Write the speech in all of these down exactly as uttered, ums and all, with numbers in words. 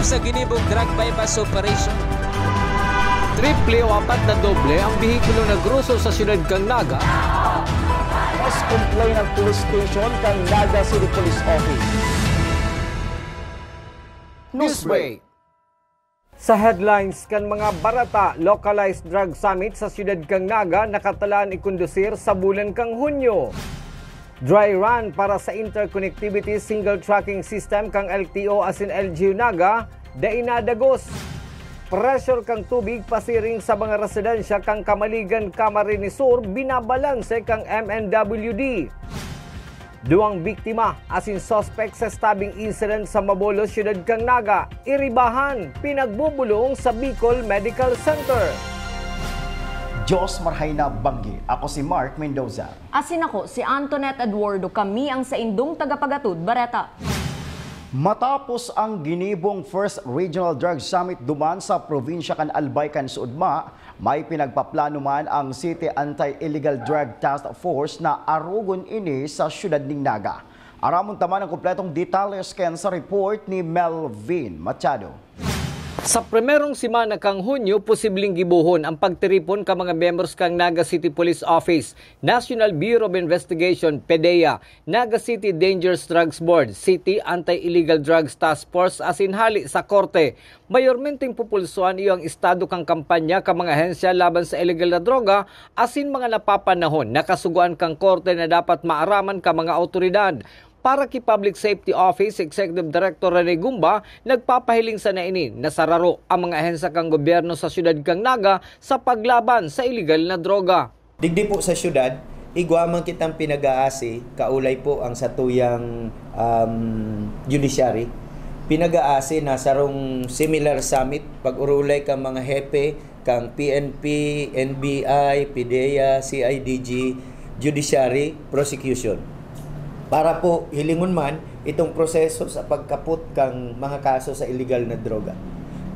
Sa ginibong drug buy-bust operation, triple o apat na doble ang behikulo na groso sa siyudad kan Naga. Mas complain ang police station kan Naga City Police Office. Newsbreak. Sa headlines kan mga bareta, localized drug summit sa siyudad kan Naga nakatalaan ikondusir sa bulan kan Hunyo. Dry run para sa interconnectivity single tracking system kan L T O asin L G U Naga, dai nadagos. Pressure kan tubig pasiring sa mga residensya kan Camaligan, Camarines Sur, binabalanse kan M N W D. Duwang biktima asin suspect sa stabbing incident sa Mabolo, siyudad kan Naga, iribahan, pinagbubulong sa Bicol Medical Center. Diyos marhay na banggi. Ako si Mark Mendoza. Asin ako si Antoinette Eduardo, kami ang saindong tagapagatod bareta. Matapos ang ginibong First Regional Drug Summit duman sa probinsya kan Albay kan Suodma, may pinagpaplano man ang City Anti-Illegal Drug Task Force na arogon ini sa siyudad nin Naga. Aramon ta man ang kompletong detalye kan sa report ni Melvin Machado. Sa primerong semana kan Hunyo, posibleng gibohon ang pagtiripon kan mga miyembros kan Naga City Police Office, National Bureau of Investigation, PDEA, Naga City Dangerous Drugs Board, City Anti-Illegal Drugs Task Force asin hali sa korte. Mayormenteng pupulsuhan iyo ang estado kan kampanya kan mga ahensya laban sa iligal na droga asin mga napapanahon na kasugoan kan korte na dapat maaraman kan mga awtoridad. Para ki Public Safety Office Executive Director Rene Gumba, nagpapahiling sana ini na sararo ang mga ahensya kan gobyerno sa siyudad kan Naga sa paglaban sa iligal na droga. Digdi po sa syudad, igwa man kitang pinag-aasi, kaulay po ang satuyang, um, judiciary. Pinag-aasi na sarong similar summit, pag-urulay kan mga hepe, kan P N P, N B I, PDEA, C I D G, judiciary, prosecution. Para po hilingon man itong proseso sa pagkapot kan mga kaso sa iligal na droga.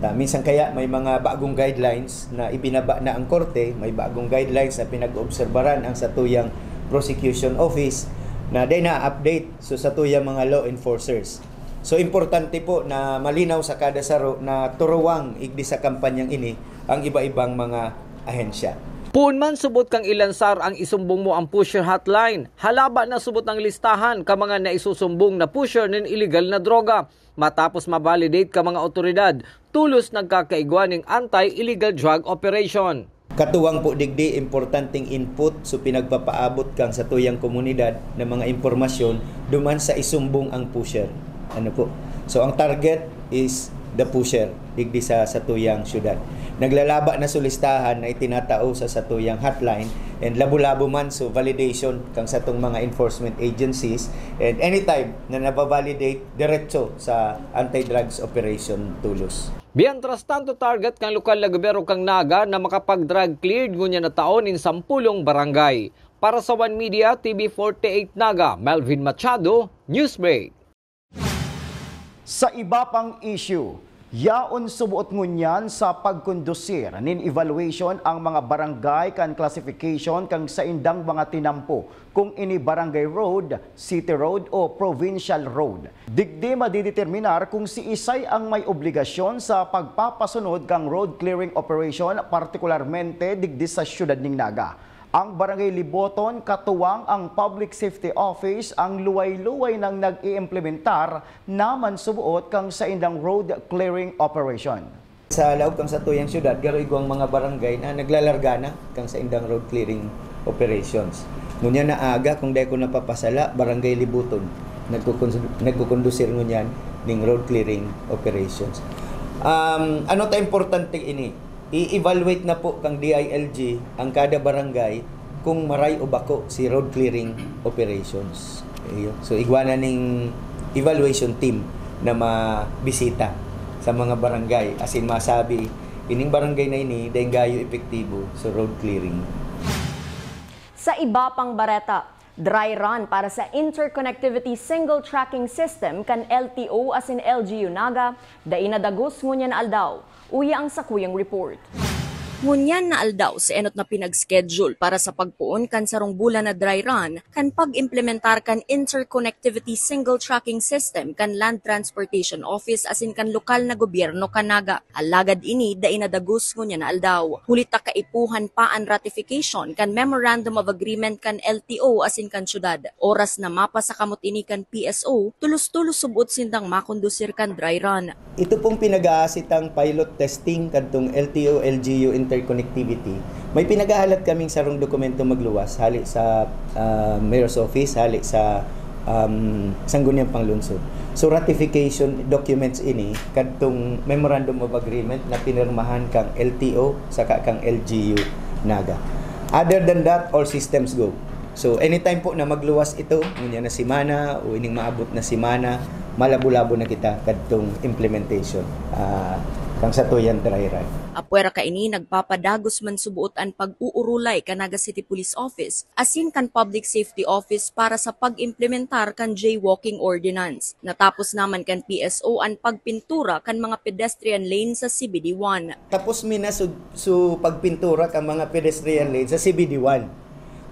Ta, minsan kaya may mga bagong guidelines na ibinaba na ang korte, may bagong guidelines na pinag-oobserbaran ang satuyang prosecution office na dai na-update so satuyang mga law enforcers. So, importante po na malinaw sa kada saro na turuwang igdi sa kampanyang ini ang iba-ibang mga ahensya. Poon man subot kang ilansar ang Isumbong Mo ang Pusher Hotline, halaba na subot ang listahan kan mga naisusumbong na pusher nin iligal na droga. Matapos ma-validate kan mga awtoridad, tolos nagkakaigwa nin anti-illegal drug operation. Katuwang po digdi, importanteng input, so pinagpapaabot kan satuyang komunidad na mga impormasyon duman sa Isumbong ang Pusher. Ano po? So, ang target is the pusher digdi sa satuyang syudad. Naglalaba na so listahan na itinatao sa satuyang hotline, and labo-labo man so validation kan satong mga enforcement agencies, and anytime na nababalidate, diretso sa anti-drugs operation tolos. Mientras tanto, target kan lokal na gobyerno kan Naga na makapag-drug cleared ngunyan na taon nin sampulong barangay. Para sa One Media, T V forty-eight Naga, Melvin Machado, Newsbreak. Sa iba pang issue, yaon suboot ngunyan sa pagkondusir nin evaluation ang mga barangay kan classification kan saindang mga tinampo, kung ini barangay road, city road o provincial road. Digdi madideterminar kung siisay ang may obligasyon sa pagpapasunod kan road clearing operation, partikularmente digdi sa siyudad nin Naga. Ang Barangay Liboton, katuwang ang Public Safety Office, ang luway-luway nang nag-iimplementar na mansuboot kan saindang road clearing operation. Sa laog kan satuyang syudad, garo igwang mga barangay na naglalarga na kan saindang road clearing operations. Ngunyan na aga, kung dai ko napapasala, Barangay Liboton, nagkukon-, nagkukondusir ngunyan ning road clearing operations. Um, ano ta importante ini? I-evaluate na po kang D I L G ang kada barangay kung maray o bako si road clearing operations. Iyo. So, igwa na ning evaluation team na mabisita sa mga barangay, asin masabi, "Ining barangay na ini, dai gayo epektibo sa road clearing." Sa iba pang bareta, dry run para sa interconnectivity single tracking system kan L T O asin L G U Naga, dai nadagos ngunyan na aldaw. Uya ang sakuyang report. Ngunyan na aldaw, si enot na pinag-schedule para sa pagpoon kan sarong bulan na dry run kan pag-implementar kan Interconnectivity Single Tracking System kan Land Transportation Office asin kan lokal na gobyerno kan Naga. Alagad ini dai nadagos ngunyan na aldaw. Huli ta kaipuhan pa an ratification kan Memorandum of Agreement kan L T O asin kan syudad. Oras na mapasa kamot ini kan P S O, tulos-tulos subot sindang makondusir kan dry run. Ito pong pinag-aasitang pilot testing kadtong L T O L G U interconnectivity, may pinaghahalat kaming sarong dokumento magluwas hali sa, ah, Mayor's Office, hali sa, um, Sangguniang Panglungsod. So, ratification documents ini kadtong Memorandum of Agreement na pinirmahan kang L T O saka kang L G U Naga. Other than that, all systems go. So, anytime po na magluwas ito, ngunyan na semana o ining maabot na semana, malabo-labo na kita kadtong implementation, ah, kang satuyang dry run. Apwera kaini, nagpapadagos man subuot an pag-uurulay kan Naga City Police Office asin kan Public Safety Office para sa pag-implementar kan jaywalking ordinance. Natapos naman kan P S O an pagpintura kan mga pedestrian lane sa C B D one. Tapos mi na su, su pagpintura kan mga pedestrian lane sa C B D one.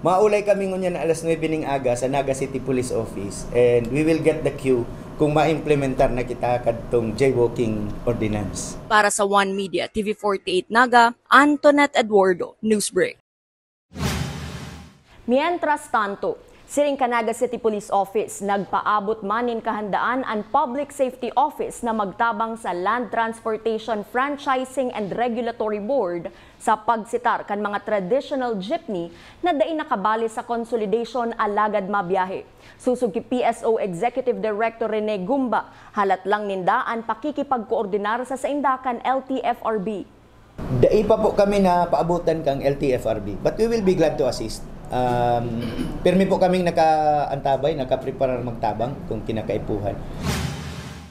Maulay kami ngunyan na alas nuebe ning aga sa Naga City Police Office, and we will get the cue kung maimplementar na kita kadtong jaywalking ordinance. Para sa One Media, T V forty-eight Naga, Antoinette Eduardo, Newsbreak. Mientras tanto, siring kan Naga City Police Office, nagpaabot man nin kahandaan an Public Safety Office na magtabang sa Land Transportation Franchising and Regulatory Board sa pagsitar kan mga traditional jeepney na dai nakabali sa consolidation alagad mabiyahe. Sosog ki P S O Executive Director Rene Gumba, halat lang ninda an pakikipagkoordinar sa sainda kan L T F R B. Dai pa po kami napaabutan kang L T F R B, but we will be glad to assist. Um, pirmi po kaming nakaantabay, nakapreparar magtabang kung kinakaipuhan.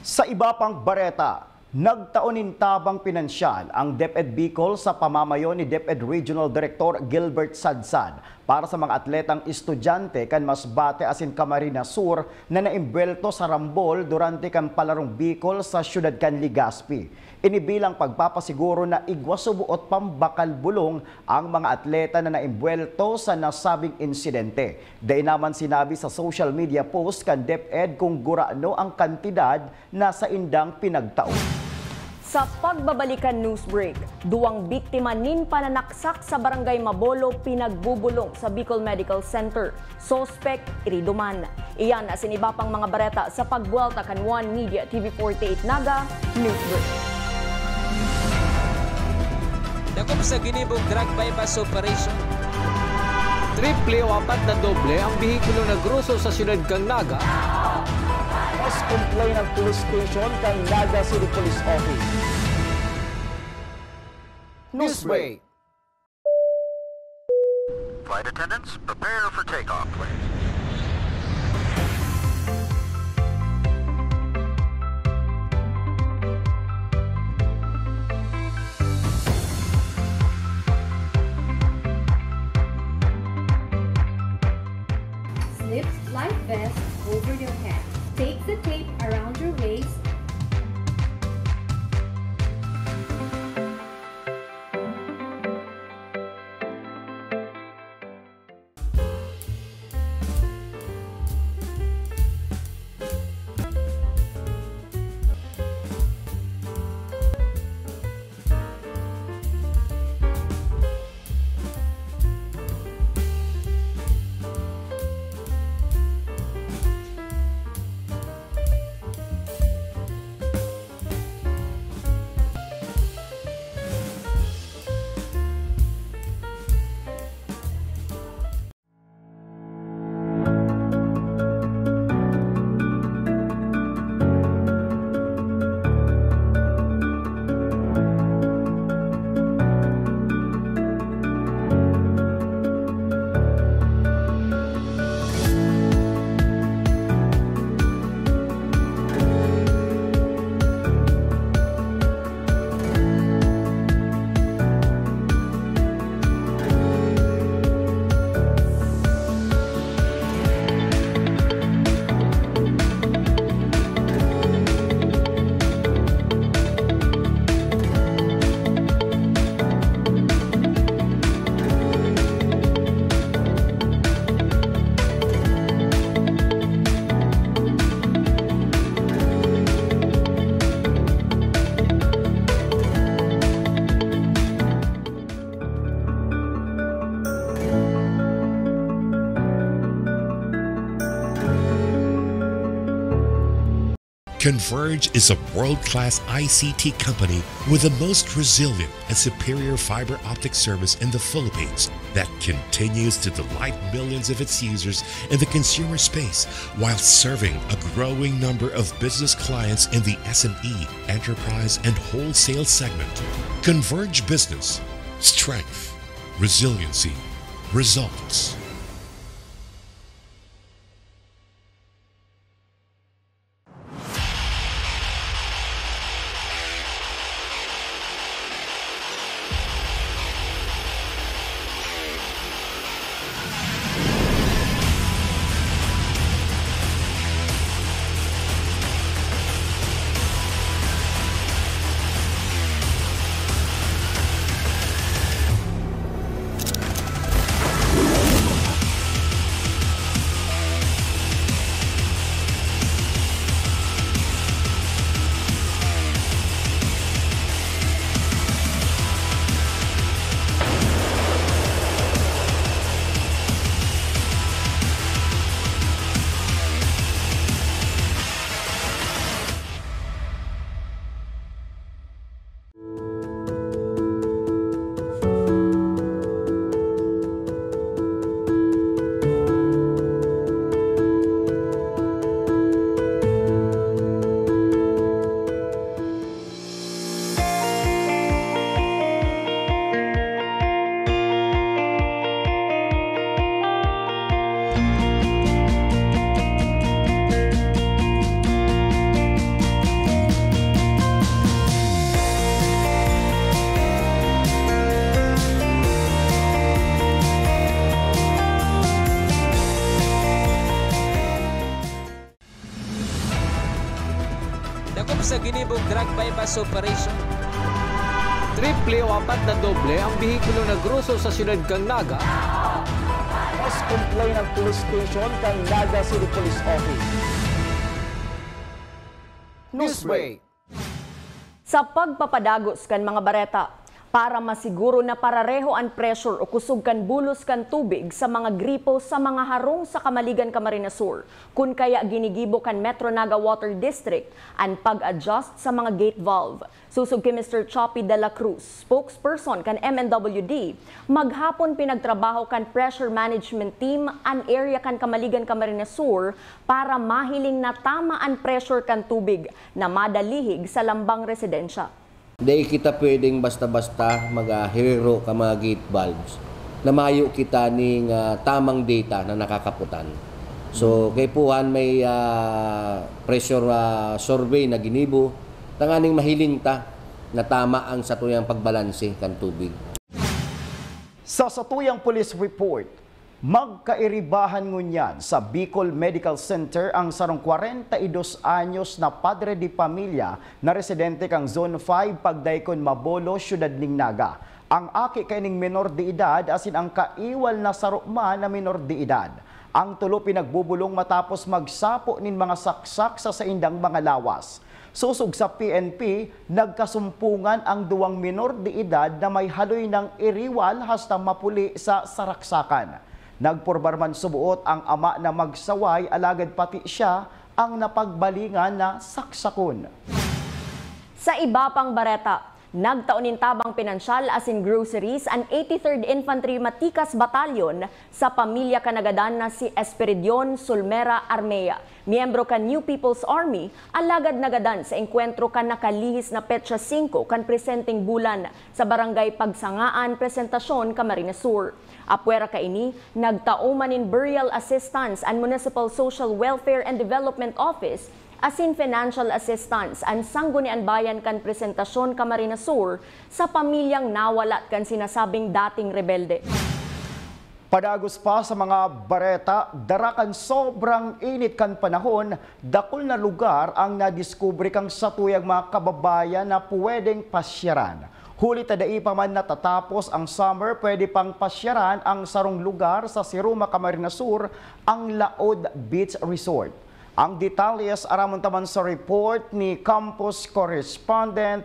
Sa iba pang bareta, nagtao nin tabang pinansyal ang DepEd Bicol sa pamamayo ni DepEd Regional Director Gilbert Sadsad para sa mga atletang estudyante kan Masbate asin Camarines Sur na naimbwelto sa rambol durante kan Palarong Bicol sa siyudad kan Legazpi. Ini bilang pagpapasiguro na igwa suboot pambakal bulong ang mga atleta na naimbwelto sa nasabing insidente. Dai naman sinabi sa social media post kan DepEd kung gurano ang kantidad na saindang pinagtao. Sa pagbabalik kan news break, duwang biktima nin pananaksak sa Barangay Mabolo pinagbubulong sa Bicol Medical Center. Suspek, irido man. Iyan asin iba pang mga bareta sa pagbuwelta kan One Media T V forty-eight Naga News Break. Dakop sa ginibong drug buy-bust operation. Triple o apat na doble ang behikulo na groso sa siyudad kan Naga. Mas complain ang police station kan Naga City Police Office. Newsbreak. Flight attendants, prepare for takeoff, please. Slip life vest over your head. Take the tape around your waist. Converge is a world-class I C T company with the most resilient and superior fiber optic service in the Philippines that continues to delight millions of its users in the consumer space while serving a growing number of business clients in the S M E, enterprise, and wholesale segment. Converge Business. Strength, resiliency, results. Dakop sa ginibong drug buy-bust operation. Triple o apat na doble ang behikulo na groso sa siyudad kan Naga. Mas complain ang police station kan Naga City Police Office. Newsbreak. Sa pagpapadagos kan mga bareta, para masiguro na parareho an pressure o kusog kan bulos kan tubig sa mga gripo sa mga harong sa Kamaligan, Camarines Sur, kun kaya ginigibo kan Metro Naga Water District an pag-adjust sa mga gate valve. Sosog ki Mister Choppy de la Cruz, spokesperson kan M N W D, maghapon pinagtrabaho kan pressure management team an area kan Kamaligan, Camarines Sur para mahiling na tama an pressure kan tubig na madalihig sa lambang residensya. Dai kita pwedeng basta-basta maghiriro kan mga gate valves na mayo kita ning, ah, tamang data na nakakaputan. So, kaipuhan may, ah, pressure, ah, survey na ginibo, tanganing mahiling ta na tama ang satuyang pagbalanse kan tubig. Sa satuyang police report, magkairibahan ngunyan sa Bicol Medical Center ang sarong kwarenta y dos anyos na padre de pamilya na residente kan Zone five, Pagdaikon, Mabolo, siyudad ning Naga. Ang aki kaining menor de edad asin ang kaiwal na saro man na menor de edad. Ang tulo pinagbubulong matapos magsapo nin mga saksak sa saindang mga lawas. Sosog sa P N P, nagkasumpungan ang duwang menor de edad na may haloy nang iriwal hasta mapuli sa saraksakan. Nagporbar man suboot ang ama na magsaway, alagad pati siya ang napagbalingan na saksakon. Sa iba pang bareta, nagtao nin tabang pinansyal asin groceries an eighty-third Infantry Matikas Battalion sa pamilya kan nagadan na si Esperidion Sulmera Armea, miyembro kan New People's Army, alagad nagadan sa engkwentro kan nakalihis na petsa singko kan presenteng bulan sa Barangay Pagsangaan, Presentacion, Camarines Sur. Apwera kaini, nagtao man nin burial assistance an Municipal Social Welfare and Development Office asin financial assistance an Sangguniang Bayan kan Presentacion, Camarines Sur, sa pamilyang nawalat kan sinasabing dating rebelde. Padagos pa sa mga bareta, dara kan sobrang init kan panahon, dakul na lugar ang nadiskubre kan satuyang mga kababayan na pwedeng pasyaran. Huli ta dai pa man natatapos ang summer, pwede pang pasyaran ang sarong lugar sa Siruma, Camarines Sur, ang Laod Beach Resort. Ang detalles aramon ta man sa report ni campus correspondent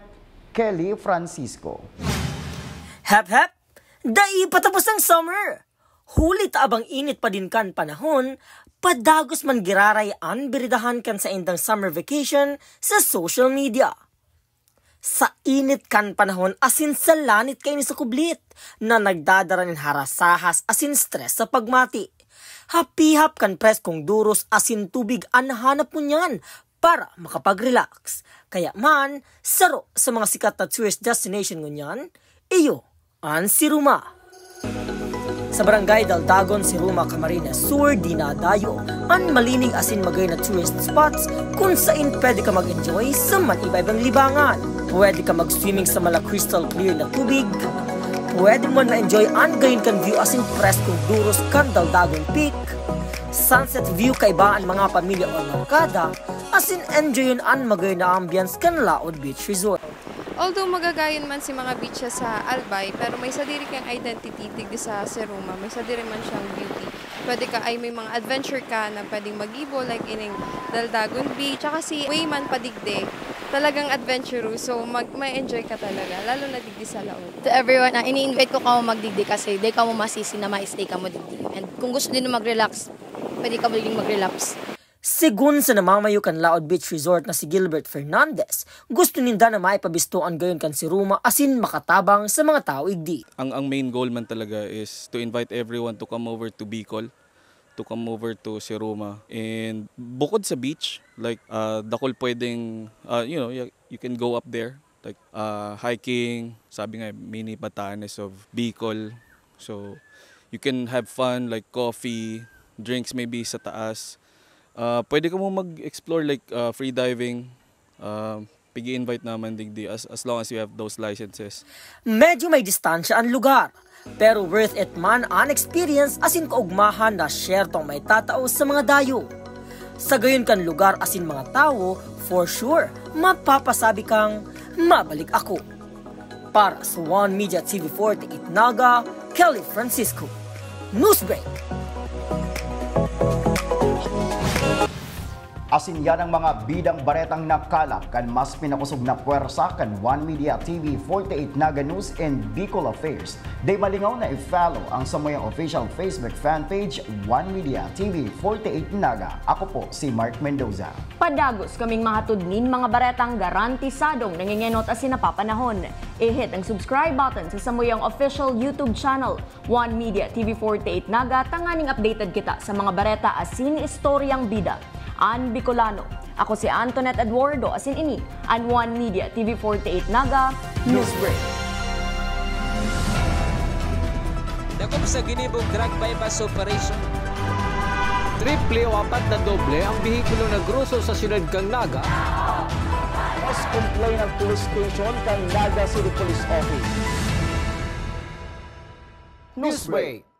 Kelly Francisco. Hep, hep! Dai pa tapos ang summer! Huli ta abang init pa din kan panahon, padagos man giraray an biridahan kan saindang summer vacation sa social media. Sa init kan panahon asin sa lanit kaini sa kublit na nagdadara nin harasahas asin stress sa pagmati. Hapihap kan preskong duros asin tubig an hanap ngunyan para makapag-relax. Kaya man, saro sa mga sikat na tourist destination ngunyan, iyo an Siruma. Sa Barangay Daldagon, Siruma, Camarines Sur, dinadayo an malinig asin magayon na tourist spots kun sain pwede ka mag-enjoy sa man iba-ibang libangan. Pwede ka mag-swimming sa mala crystal clear na tubig. Pwede mo man ma-enjoy an gayon kan view asin preskong duros kan Daldagon Peak. Sunset view kaiba an mga pamilya o barkada, asin enjoyon an magayon na ambience kan Laod Beach Resort. Although magagayon man si mga beaches sa Albay, pero may sadiri kang identity digdi sa Siruma, may sadiri man siyang beauty. Pwede ka, ay, may mga adventure ka na pwedeng mag-ibo, like ining Daldagon Beach, tsaka si way man padigdi, talagang adventurous, so mag, may enjoy ka talaga, lalo na digdi sa Laod. To everyone, ah, ini-invite ko kamo magdigdi kasi di kamo masisi na ma-stay kamo digdi. And kung gusto din mag-relax, pwede kamo digdi mag-relax. Segun sa namamayo kan Laod Beach Resort na si Gilbert Fernandez, gusto ninda na maipabisto an gayon kan Siruma asin makatabang sa mga tawo igdi. Ang, ang main goal man talaga is to invite everyone to come over to Bicol, to come over to Siruma. And bukod sa beach, like, ah, dakul pwedeng, ah, you know, you, you can go up there, like, ah, hiking, sabi nga, mini Batanes of Bicol. So, you can have fun, like coffee, drinks maybe sa taas. Ah, pwede ka mo mag-explore like, ah, free diving. Ah, pigi-invite naman digdi as, as long as you have those licenses. Medyo may distansya an lugar, pero worth it man an experience asin kaugmahan na syertong may tatao sa mga dayo. Sa gayon kan lugar asin mga tawo, for sure, mapapasabi kang, "Mabalik ako." Para sa One Media T V forty-eight Naga, Kelly Francisco. Newsbreak! Asin yan ang mga bidang baretang nakalap kan mas pinakosog na pwersa kan One Media T V forty-eight Naga News and Bicol Affairs. Dai malingaw na i-follow ang samuyang official Facebook fan page, One Media T V forty-eight Naga. Ako po si Mark Mendoza. Padagos kaming mahatod nin mga baretang garantisadong nangengenot asin napapanahon. I-hit ang subscribe button sa samuyang official YouTube channel, One Media T V forty-eight Naga, tanganing updated kita sa mga bareta asin istoryang bida. An Bicolano. Ako si Antoinette Eduardo, asin ini an One Media T V forty-eight Naga Newsbreak. Dakop sa ginibong drug buy-bust operation. Triple o apat na doble ang behikulo na groso sa siyudad kan Naga. Mas complain ang police station kan Naga City Police Office. Newsbreak.